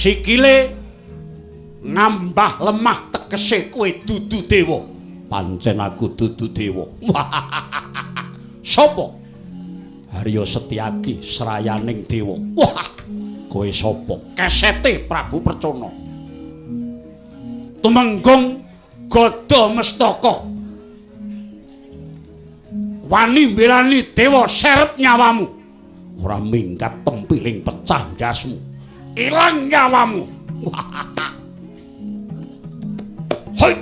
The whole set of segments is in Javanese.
Sikile ngambah lemah tegese kowe dudu dewa. Pancen aku dudu dewa. Sopo? Harya Setyaki srayaning dewa. Wah, kowe sapa? Kesete Prabu Percana. Tumenggung Gada Mestaka. Wani mbelani dewa serep nyawamu. Ora minggat tempiling pecah ndasmu. Ilang nyawamu. Hoi.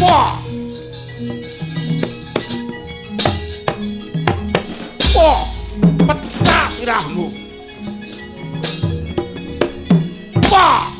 Wah. Wah, pecah sirahmu. Wah.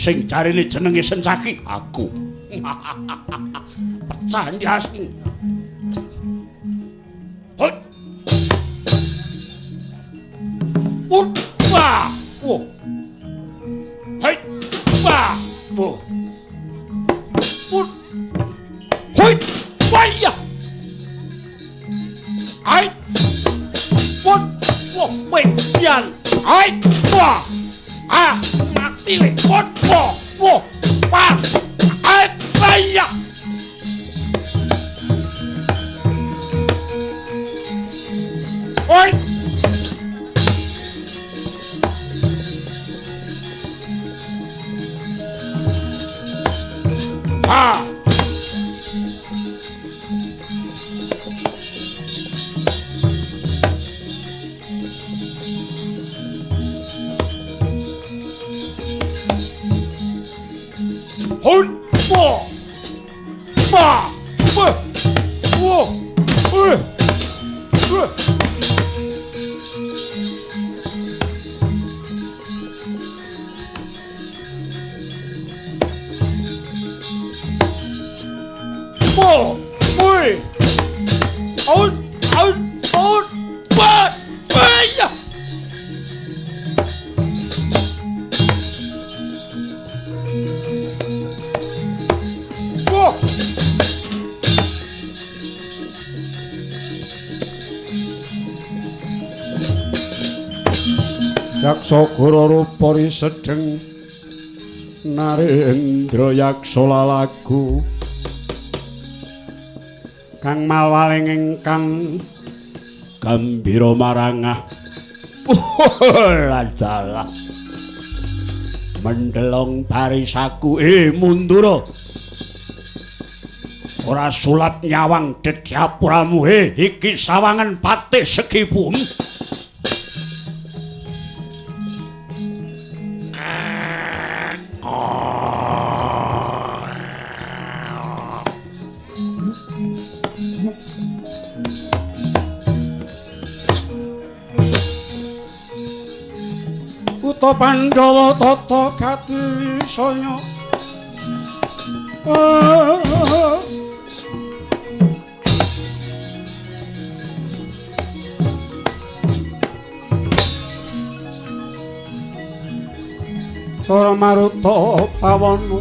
Sing jarine jenenge Sencaki aku. Pecah ndasmu. Hot. Wah. Wah. Hei. Wah. Wah. Hoi. Wah ya. Ai. Wah. Wah, wedan. Ai. Wah. Ah, mati le. Wah. Wah. Wah. Ai. Ya. Oi. Ah. Hoi. Wah. Wah. Wah. Wah. Wah. Wah. Woi. Out, out, out. Wah. Wah. Wah. Yaksa goro rupa risedheng Narendra yaksa lalagu Kang malwaling ingkang gambira marangah. Ladalah mendelong barisaku mundura. Ora sulap nyawang dedyapuramu iki sawangan patih Sekipu. Uta Pandhawa tata gati saya. Sora maruta pawana.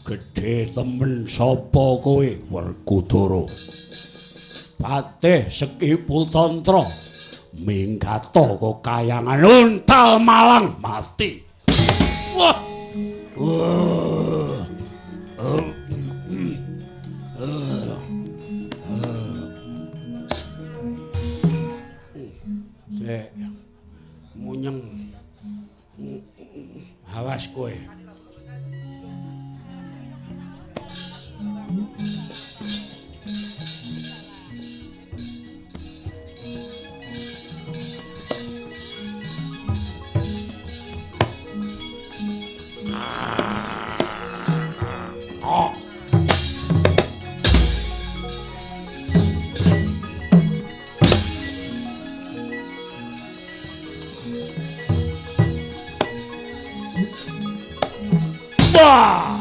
Gedhe temen sapa kowe Werkudara? Patih Sekipu Tantra minggata kok kayangan untal malang mati. Wah. Sik munyeng. Awas kowe. Wah!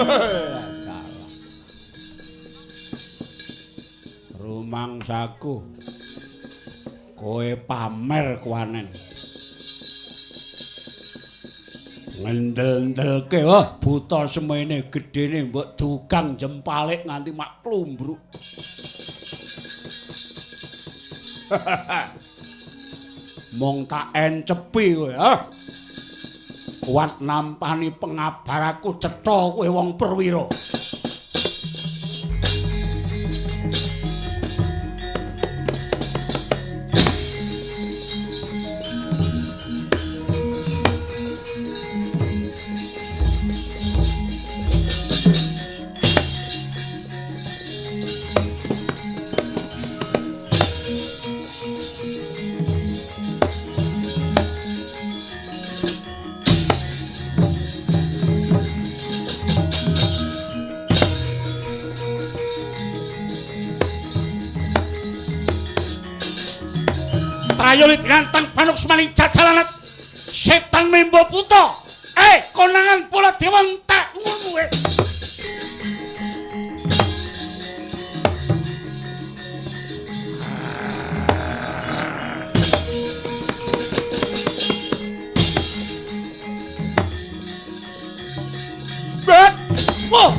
Salah. Rumangsaku kowe pamer kuwanen. Ngendel-endelke oh buta semene gedene mbok dugang jempalik nganti mak klumbruk. Mong tak encepi kowe, ah. Kuat nampani pengabaraku cetha kowe wong perwira. Trayuli binantang panuksmaning jajalanat setan membo puta. Konangan pola dewa entek ngono kowe. Bet. Wah.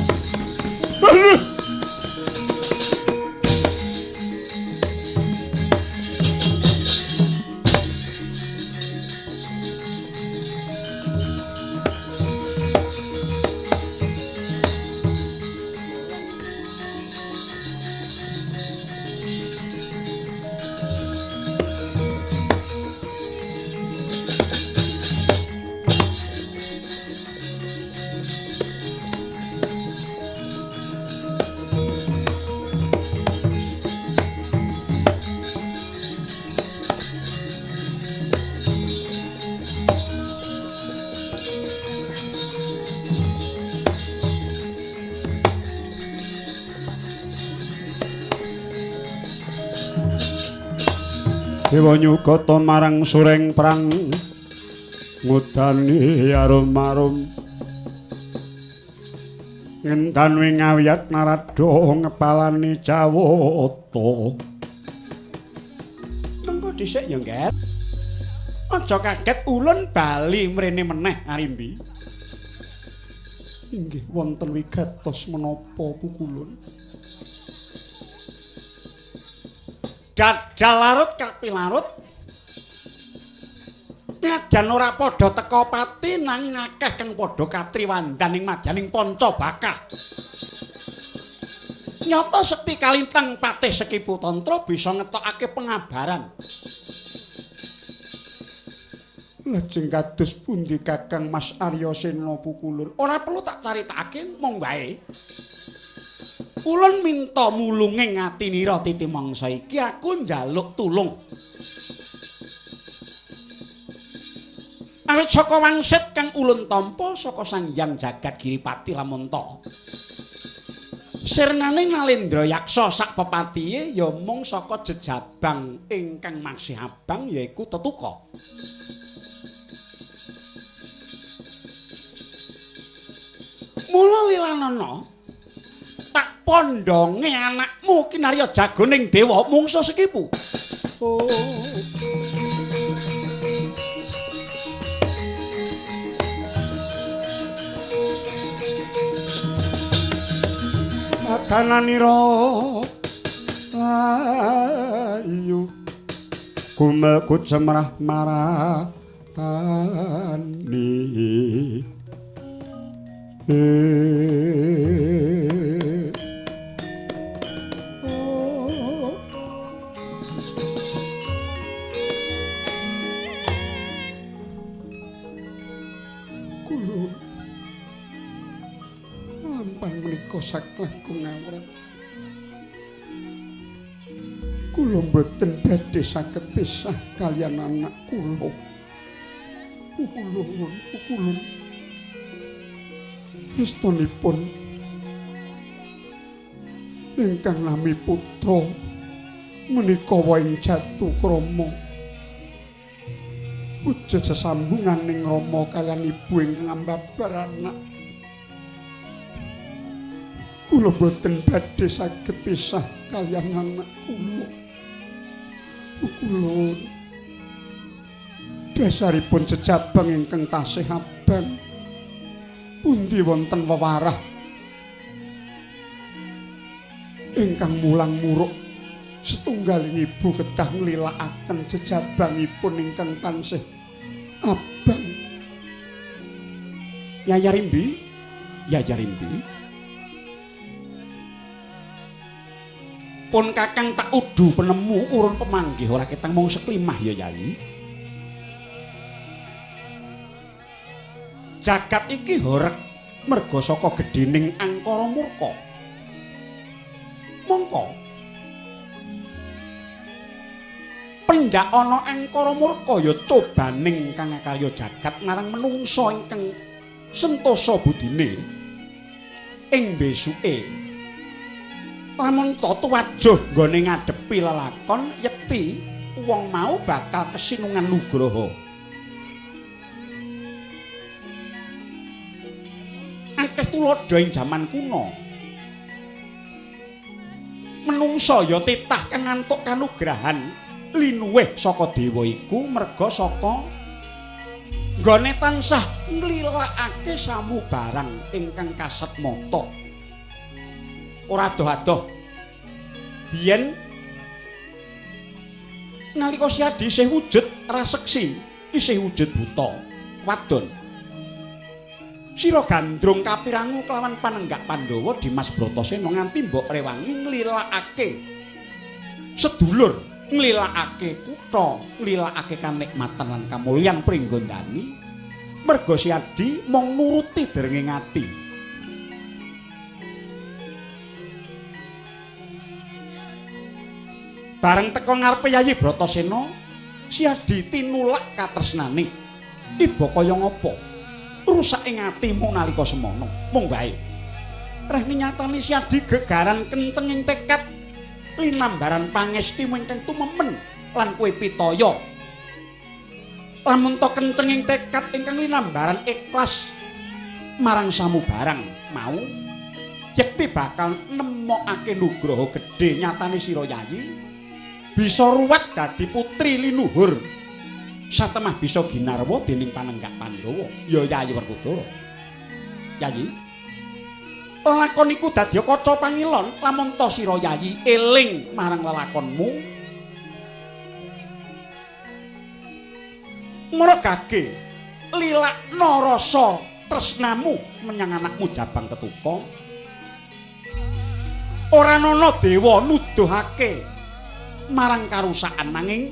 Dewa nyugata marang sureng prang ngudani arum-arum ngendan wingawiyat narada ngepalani Jawata. Mengko dhisik ya, Ngger. Aja kaget ulun bali mrene meneh Arimbi. Inggih wonten wigatos menapa pukulun? Dadal larut kapilarut nadyan ora padha teka pati nanging akeh kang padha katriwandan ing madyaning panca bakah. Nyata sekti kalintang patih Sekipu Tantra bisa ngetokake pengabaran. Lajeng kados pundi Kakang Mas Arya Sena pukulun? Ora perlu tak caritakake mung wae. Ulun minta mulunging atinira titi mangsa iki aku njaluk tulung. Awit saka wangsit kang ulun tampa saka Sang Hyang Jagat Giripati Lamonta. Sirnane Nalendra Yaksa sak pepatihe ya mung saka jejabang ingkang masih abang yaiku tetuka. Mula lilanana tak pondonge anakmu kinarya jagoning dewa mungsa Sekipu. Oh. Akananira layu kumel kucemrah maratani. Oh. Kulun lampan menika saklangkung awrat. Kula mboten badhe saged pisah kaliyan anak kula. Kulun, kulun. Estunipun ingkang nami putra menika ing jatuh krama wujud sesambunganing rama kaliyan ibu ingkang ambabar anak. Kula boten badhe saged pisah kaliyan anak kula. Kula dasaripun jejabang ingkang tasih abang. Pundi wonten wewarah ingkang mulang muruk setunggaling ibu kedah nglilakaken jejabangipun ingkang tansih abang. Yaya Rimbi, Yaya Rimbi. Pun kakang tak udu penemu urun pemanggih ora ketang mung seklimah ya Yayi. Jagat iki horeg merga saka gedhening angkara murka. Mongko pendak ana angkara murka ya cobaning kang akarya jagat marang menungsa ingkang sentosa budine ing besuke. Lamun ta tuwajuh nggone ngadepi lelakon yekti wong mau bakal kesinungan nugraha. Akeh tuladha ing jaman kuno. Menungsa ya titah kang ngantuk kanugrahan linuwih saka dewa iku merga saka nggone tansah nglilakake samubarang ingkang kasat mata. Ora adoh-adoh. Biyen nalika Siadi isih wujud raseksi, isih wujud buta, wadon. Sira gandrung kapirangu kelawan panenggak Pandhawa Dimas Bratasena nganti mbok rewangi nglilakake sedulur, nglilakake kutha, nglilakake kanikmatan lan kamulyan pringgondani. Merga Siadi mung nuruti derenge ati. Bareng teka ngarepe Yayi Bratasena, Siadi tinulak katresnane. Iba kaya ngapa? Rusak ing atimu nalika semono. Mung wae. Rehne nyatane Siadi gegaran kenceng ing tekad linambaran pangestimu ingkang tumemen lan kowe pitaya. Lamun to kenceng ing tekad ingkang linambaran ikhlas marang samubarang mau, yekti bakal nemokake nugraha gedhe nyatane sira Yayi bisa ruwat dadi putri linuhur satemah bisa ginarwa dening panenggak Pandhawa ya Yayi Werkudara. Yayi, lelakon iku dadi kaca pangilon lamun ta sira Yayi eling marang lelakonmu mregage lilakna rasa tresnamu menyang anakmu Jabang Tetuka. Ora ana dewa nuduhake marang karusakan nanging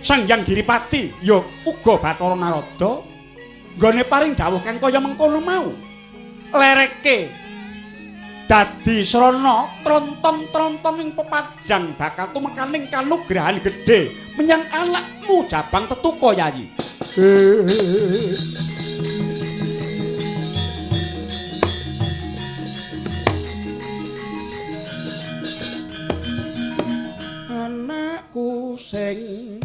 Sang Hyang Giripati ya uga Bathara Narada nggone paring dawuh kang kaya mengkono mau. Lereke dadi srana trontong-trontong ing pepadang bakal tumekaning kanugrahan gedhe menyang anakmu Jabang Tetuka Yayi. Anakku sing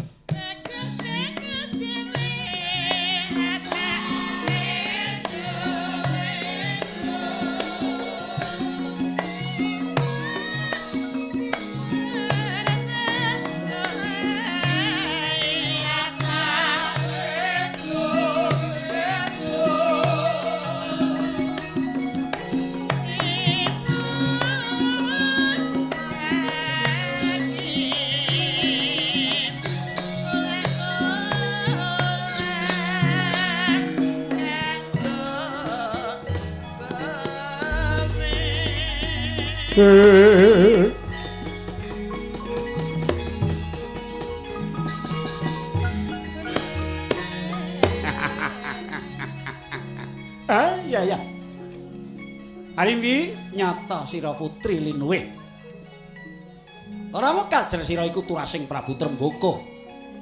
Ya ya. Arimbi nyata sira putri linuwih. Ora mekal jer sira iku turasing Prabu Tremboko.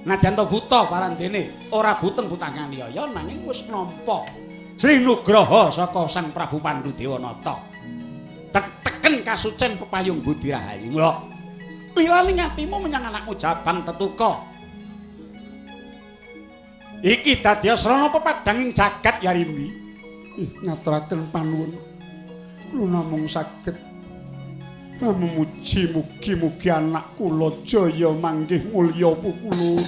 Nadyan to buta parandene, ora buteng butangane ya nanging wis nampa Sri Nugraha saka Sang Prabu Pandu Dewanata. Teken kasucen pepayung budi rahayu. Mula lilane atimu menyang anakmu Jabang Tetuka. Iki dadi srana pepadhanging jagat ya Rimbi. Ngaturaken panuwun. Kula namung saged memuji mugi-mugi anak kula jaya manggih mulya pukulun.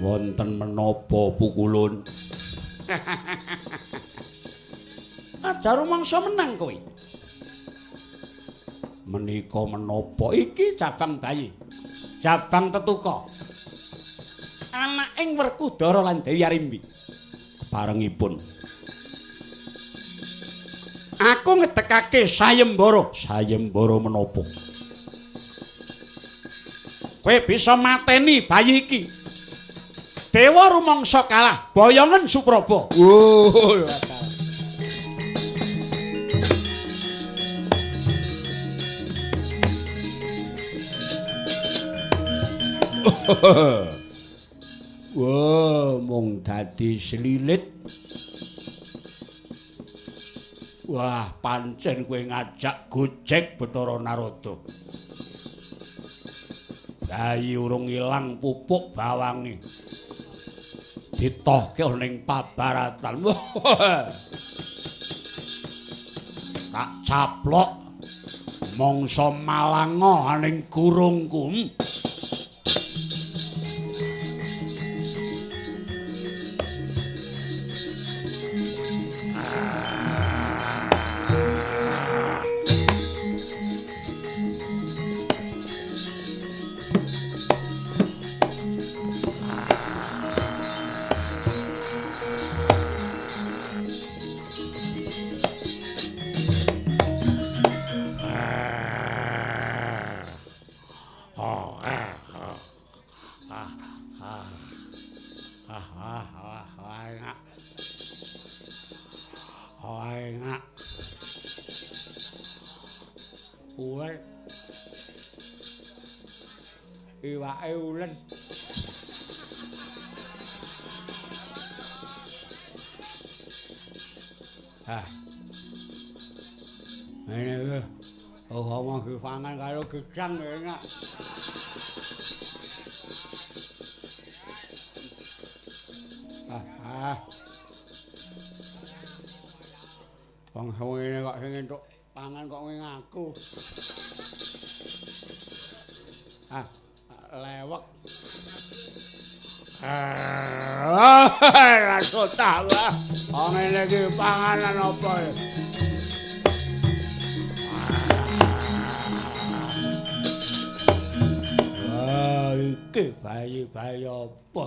Wonten menapa pukulun? Aja rumangsa menang kowe. Menika menapa iki jabang bayi? Jabang tetuka. Anaking Werkudara lan Dewi Arimbi. Keparengipun aku ngedekake sayembara. Sayembara menapa? Kowe bisa mateni bayi iki. Dewa rumangsa kalah, boyongen Supraba. Wuh, wah, mung dadi selilit. Wah, pancen kowe ngajak gojek Bathara Narada. Bayi urung ilang pupuk bawange. Ditohke ning pabaratan. Tak caplok mangsa malanga ning gurungku. Ulen. Iwake ulen. Ah. Ngene iki. Oh, omong dipangan karo gedang enak. Ah. Wong ngene kok sing entuk pangan kok ngaku. Ah, lewek. Ah, rasota lah. Wong ngene iki panganan apa ya? Wah, iki bayi-bayi apa?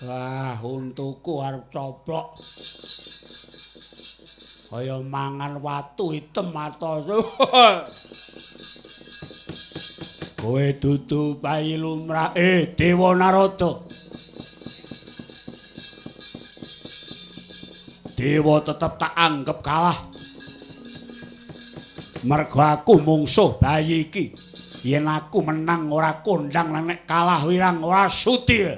Wah, untuku arep coplok. Kaya mangan watu item atos. Kowe dudu bayi lumrah Dewa Narada. Dewa tetep tak anggep kalah. Mergo aku mungsuh bayi iki. Yen aku menang ora kondang, nek kalah wirang ora suti.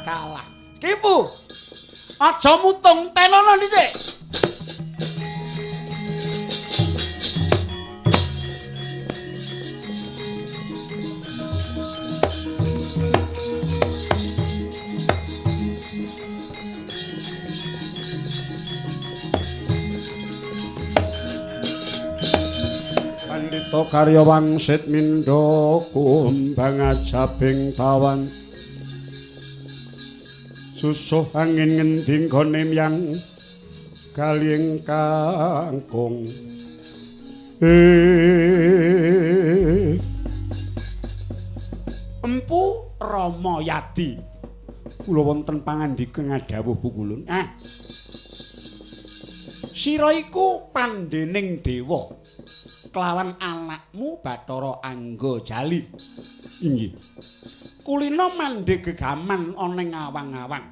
Kalah. Kipu. Aja mutung tenono dhisik. Pandita karya wangsit mindha kumbang ajabing tawan. Susuh angin ngendi nggone myang kaling kangkung. Empu Rama Yadi. Kula wonten pangandika ngadhawuh Pukulun. Ah. Sira iku pandhening dewa kelawan anakmu Bathara Angga Jali. Inggih. Kulina mandhe gegaman ana ing awang-awang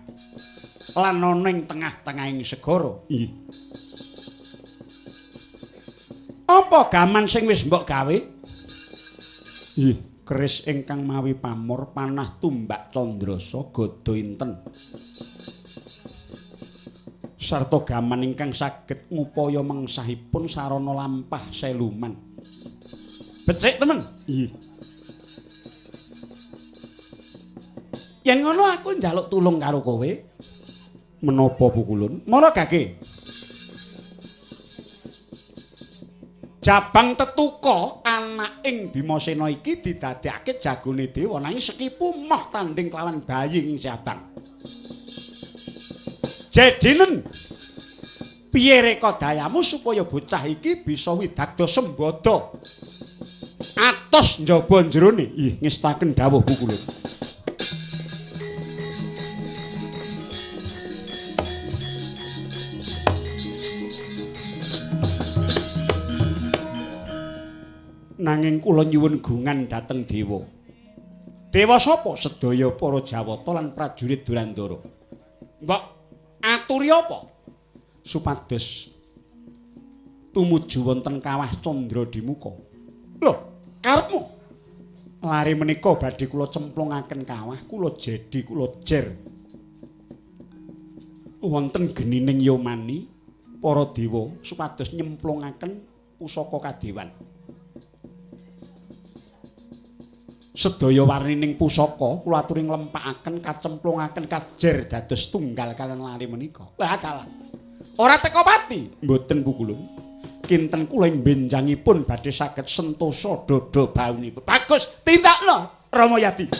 lan ana ing tengah-tengahing segara. Inggih. Apa gaman sing wis mbok gawe? Inggih, keris ingkang mawi pamor panah tumbak candrasa gada inten. Sarta gaman ingkang saged ngupaya mengsahipun sarana lampah seluman. Becik temen? Inggih. Yen ngono aku njaluk tulung karo kowe. Menapa Pukulun? Mara gage. Jabang tetuka anaking Bimasena iki didadekake jagone dewa nanging Sekipu moh tanding kelawan bayi ing Jabang. Jedinen piye rekadayamu supaya bocah iki bisa widagda sembada atos njaba jerone? Ih, ngestaken dawuh Pukulun. Nanging kula nyuwun gungan dhateng dewa. Dewa sapa? Sedaya para Jawata lan prajurit Durandara. Mbok aturi apa? Supados tumuju wonten kawah Candra Dimuka. Lho, karepmu? Lare menika badhe kula cemplungaken kawah, kula jedi, kula jer. Wonten genining yomani para dewa supados nyemplungaken pusaka kadewan. Sedaya warnining pusaka kula aturi nglempakaken, kacemplungaken, kajer dados tunggal kaliyan lare menika. Wah, dalah. Ora teka pati. Mboten Pukulun. Kinten kula ing benjangipun badhe saged sentosa dada baunipun. Bagus, tindakno Rama Yadi.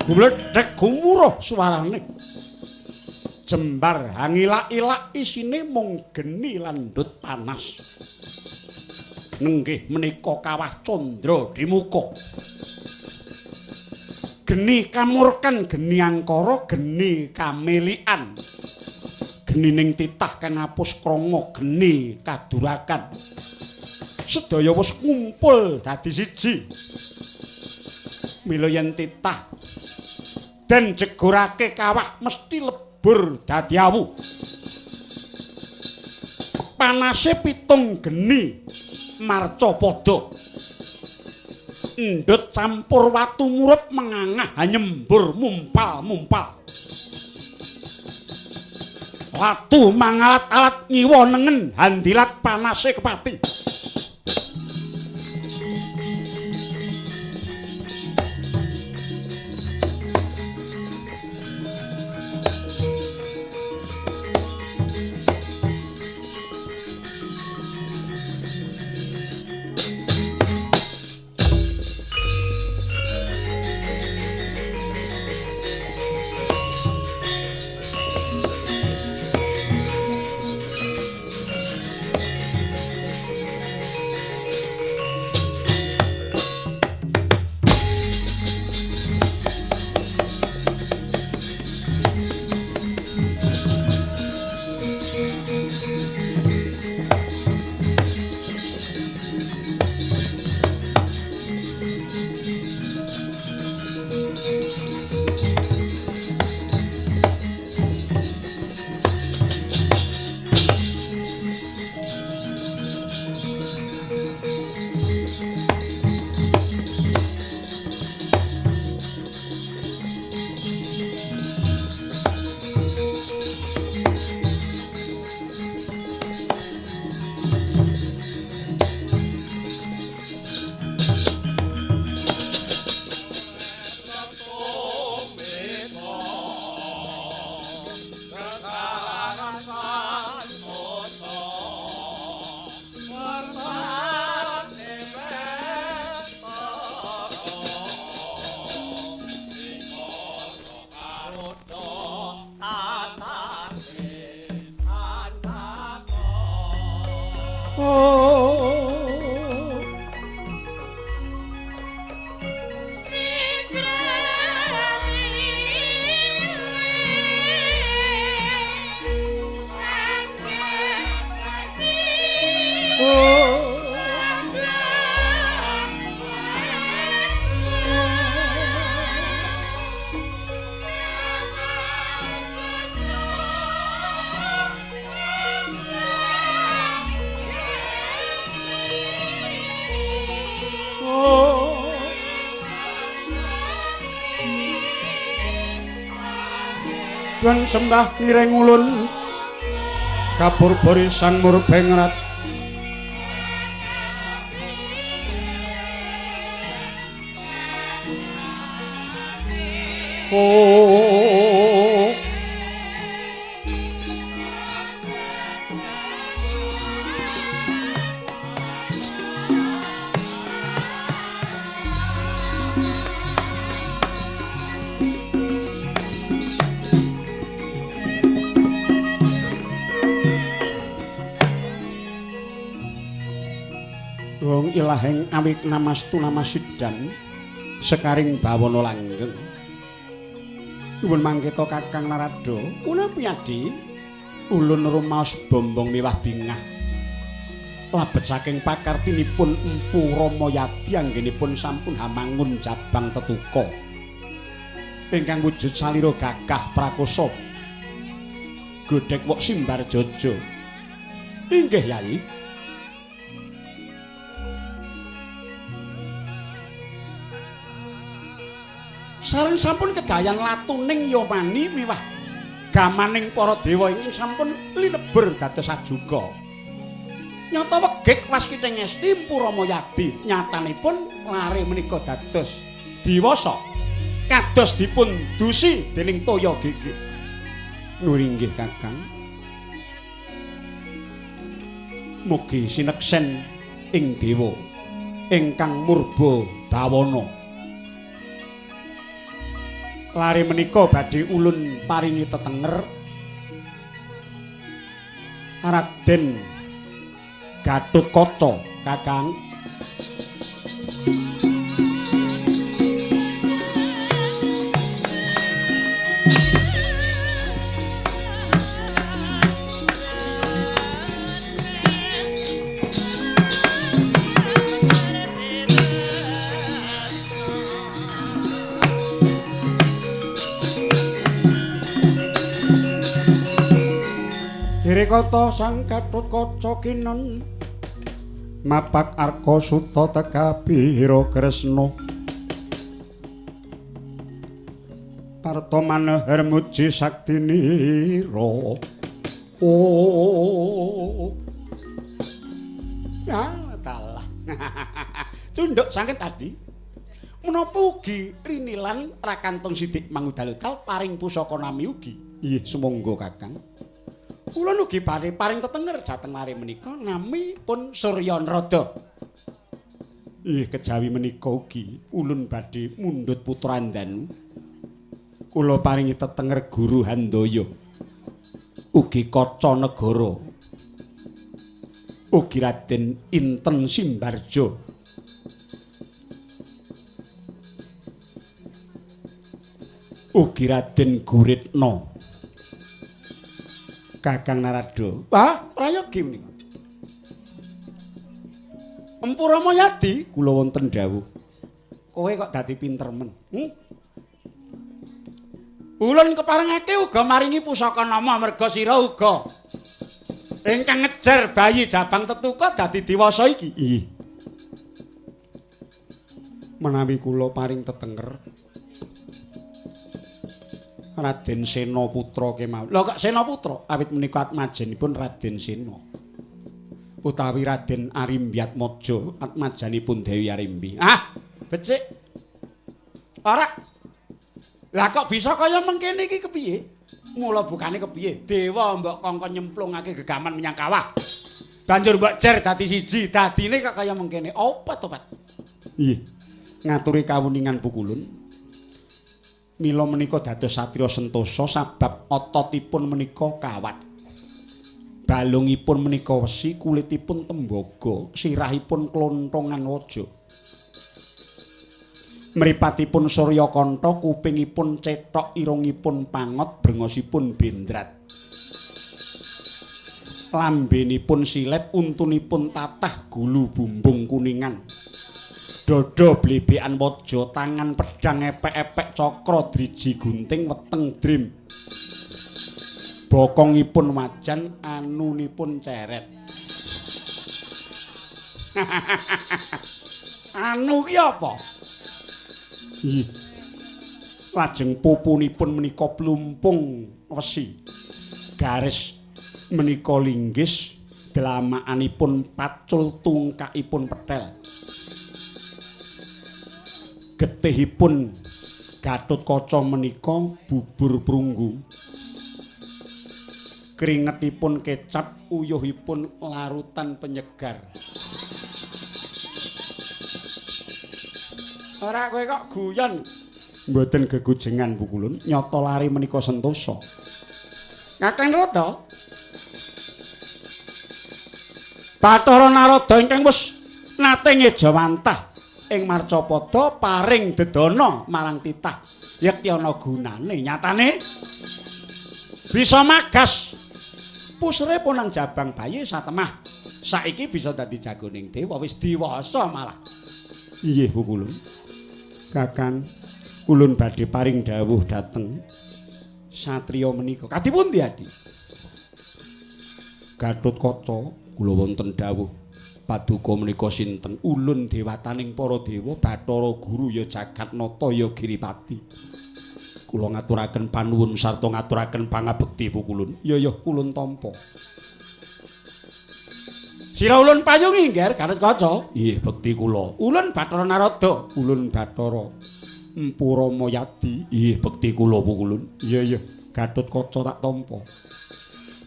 Gumledhek gumuruh suarane. Jembar hangilak-ilak isine mung geni lan ndut panas. Nenggih menika kawah Candra Dimuka. Geni kamurkan, geni angkara, geni kamelian. Genining titah kang ngapus kranga geni kadurakan. Sedaya wis ngumpul dadi siji. Mila yen titah den jegorake kawah mesti lebur dadi awu. Panase pitung geni marca padha. Endut campur watu murup mengangah nyembur mumpal-mumpal. Latu mangalat-alat ngiwa nengen handilat panase kepati. Tuan sembah nireng ulun kapur barisan murbengrat. Oh, Wong ilaheng awik namastu namasidan sekaring bawana langgeng. Nuwun mangketa Kakang Narada, punapi adi ulun rumaos bombong miwah bingah. Labet saking pakartinipun Empu Ramayadi anggenipun sampun hamangun jabang tetuka. Ingkang wujud salira gagah prakosa. Godhek wok simbar jojo. Inggih Yai. Sareng sampun kedayan latuning yamani miwah gamaning para dewa ingkang sampun linebur dados ajuga. Nyata wegik waskita ngesti Empu Ramayadi nyatanipun lare menika dados diwasa kados dipun dusi dening toya gigi. Nur inggih Kakang. Mugi sineksen ing dewa ingkang murba bawana. Lare menika badhe ulun paringi tetenger Raden Gatotkaca Kakang. Kata Sang Gatotkaca kinen mapak arka suta tekabira Kresna parta manahar muji saktinira. Oh. Ya, dalah. Cunduk sanget tadi. Menapa ugi rinilan rakantung sidik mangudal-udal paring pusaka nami ugi? Nggih, sumangga Kakang. Kula ugi badhe paring tetenger dhateng lare menika nami pun Surya Narada. Nggih, kejawi menika ugi ulun badhe mundhut putra Andanu. Kula paringi tetenger Guru Handaya. Ugi kaca negara. Ugi Raden Inten Simbarja. Ugi Raden Guritna. Kakang Narada. Wah, prayogi menika. Empu Ramayadi kula wonten dawuh. Kowe kok dadi pinter men? Ulun keparengake uga maringi pusaka nama merga sira uga ingkang ngejar bayi Jabang Tetuka dadi dewasa iki. Nggih. Menawi kula paring tetenger Raden Sena Putra kemawon. Lho kok Sena Putra? Awit menika atmajanipun Raden Sena. Utawi Raden Arimbyatmaja atmajanipun Dewi Arimbi. Ah, becik. Ora. Lah kok bisa kaya mengkene iki kepiye? Mula bukane kepiye? Dewa mbok kongkon nyemplungake gegaman menyang kawah. Banjur mbok jer dadi siji, dadine kok kaya mengkene. Apa to, Pak? Nggih. Ngaturi kawuningan pukulun. Mila menika dados satriya sentosa sabab ototipun menika kawat. Balungipun menika wesi, kulitipun tembaga, sirahipun klonthongan waja. Mripatipun Suryakanta, kupingipun cethok, irungipun pangot, brengosipun bendrat. Lambenipun silet, untunipun tatah, gulu bumbung kuningan. Dada blebekan waja, tangan pedhang epek-epek cakra driji gunting weteng drim. Bokongipun wajan, anunipun ceret. Anu ki apa? Nggih. Lajeng pupunipun menika plumpung wesi. Garis menika linggis, dlamakanipun pacul, tungkakipun petel. Getihipun Gatotkaca menika bubur prunggu. Kringetipun kecap, uyuhipun larutan penyegar. Ora kowe kok guyon. Mboten gegujengan pukulun, nyata lari menika sentosa. Kakang Narada. Bathara Narada ingkang wis nate ngejawantah ing marcapada paring dedana marang titah. Yekti ana gunane, nyatane bisa magas pusere ponang jabang bayi satemah. Saiki bisa dadi jagoning dewa, wis diwasa malah. Nggih pukulun. Kakang, ulun badhe paring dawuh dhateng satriya menika. Kadi pundi, Adi? Gatotkaca kula wonten dawuh. Paduka menika sinten? Ulun dewataning para dewa, Bathara Guru ya Jagatnata ya Giripati. Kula ngaturaken panuwun sarta ngaturaken pangabekti pukulun. Ya ya ulun tampa. Sira ulun payungi, Ngger Gatotkaca. Nggih, bekti kula. Ulun Bathara Narada. Ulun Bathara Empu Ramayadi. Nggih, bekti kula pukulun. Iya iya, Gatotkaca tak tampa.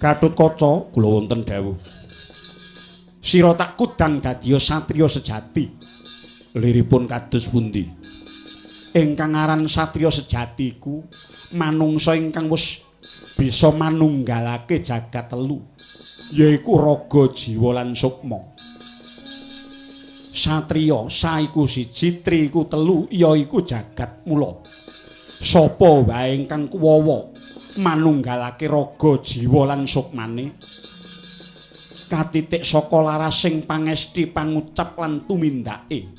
Gatotkaca kula wonten dawuh. Sira tak kudang dadiya satriya sejati. Liripun kados pundi? Ingkang aran satriya sejati iku manungsa ingkang wis bisa manunggalake jagat telu, yaiku raga, jiwa lan sukma. Satriya saiku siji, tri iku telu, yaiku jagat mula. Sapa wae ingkang kuwawa manunggalake raga, jiwa lan sukmane katitik saka larasing pangesti, pangucap lan tumindake,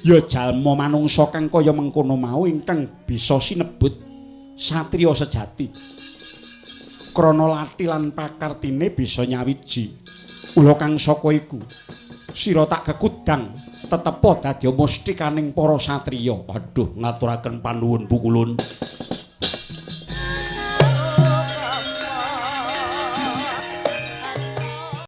ya jalma manungsa kang kaya mengkono mau ingkang bisa sinebut satriya sejati. Krana lati lan pakartine bisa nyawiji. Ula kang saka iku sira tak kekudang tetepa dadi mustikaning para satriya. Aduh, ngaturaken panuwun pukulun.